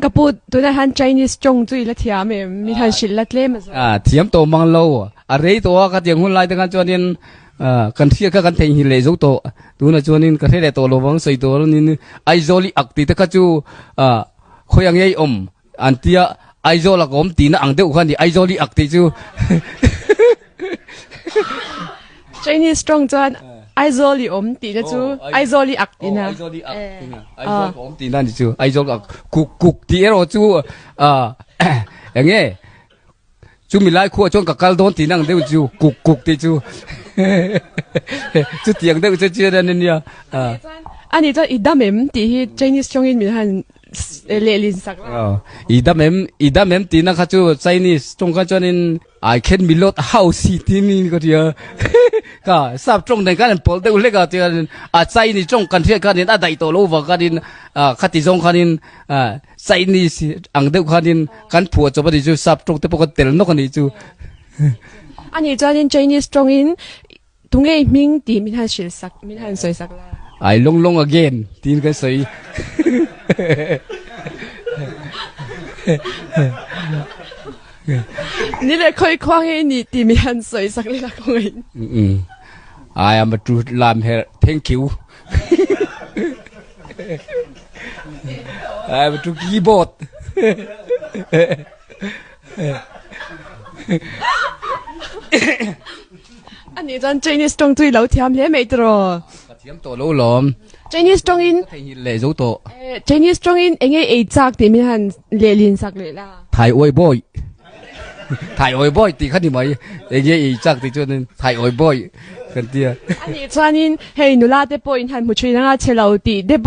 Ka pu tunah hian Chinese tawng chu i la thiam em? Min han hrilh la tlem a zawh. A thiam tawh mang lo. A rei tawh a, khatiang hun lai te khan chuanin kan hriat kha kan theihnghilh leh zo tawh. Tunah chuanin ka hre leh tawh lo vang sawi tur anin Aizawl i ak tih te kha chu khawi ang ngei awm an tia Aizawl a ka awm tihna ang deuh kha a ni Aizawl i ak tih chu. Chinese tawng chuan Aizawl i awm tihna chu Aizawl i ak tihna. Aizawl i ak tihna. Aizawl ka awm tihna ni chu. Aizawl ka ak. Kuk kuk tih erawh chu eng nge chumi lai khuah chuan ka kal dawn tihna ang deuh chu kuk kuk tih chu. Chutiang deuh chu chian a nia. Ani chuan i dam em tih hi Chinese tawngin min han lehlin sak la. I dam em i dam em tihna kha chu Chinese tawng kha chuanin I can be lot house hi tin in ka tia ka sap tawng nen khan an pawlh deuh hlek a chuan a Chinese tawng kan hriat khanin a daih tawh lo vang khanin khati zawng khanin Chinese ang deuh khanin kan phuah chawp a nih chu sap tawng te pawh kan tel nawk a nih chu. Ani chuanin Chinese tawngin tunge i hming tih min han hrilh sak min han sawi sak la. I long long again tiin kan sawi. Ni leh khawi khua nge i nih tih min han sawi sak leh la kawngin. I am a true lam her thank you. I am a true keyboard. Ani chuan Chinese tawng chu i lo thiam hle mai tiraw? Ka thiam tawh lo lawm. Chinese tawngin Ka theihnghilh leh zo tawh. Chinese tawngin eng nge ei chak tih min han lehlin sak leh la. Thai awi bawi. Thai awi bawi tih kha ni mai. Eng nge ei chak tih chuanin thai awi bawi kan tia. Ani chuanin hei nula te pawh in han hmu thin anga chhe lo tih te pawh.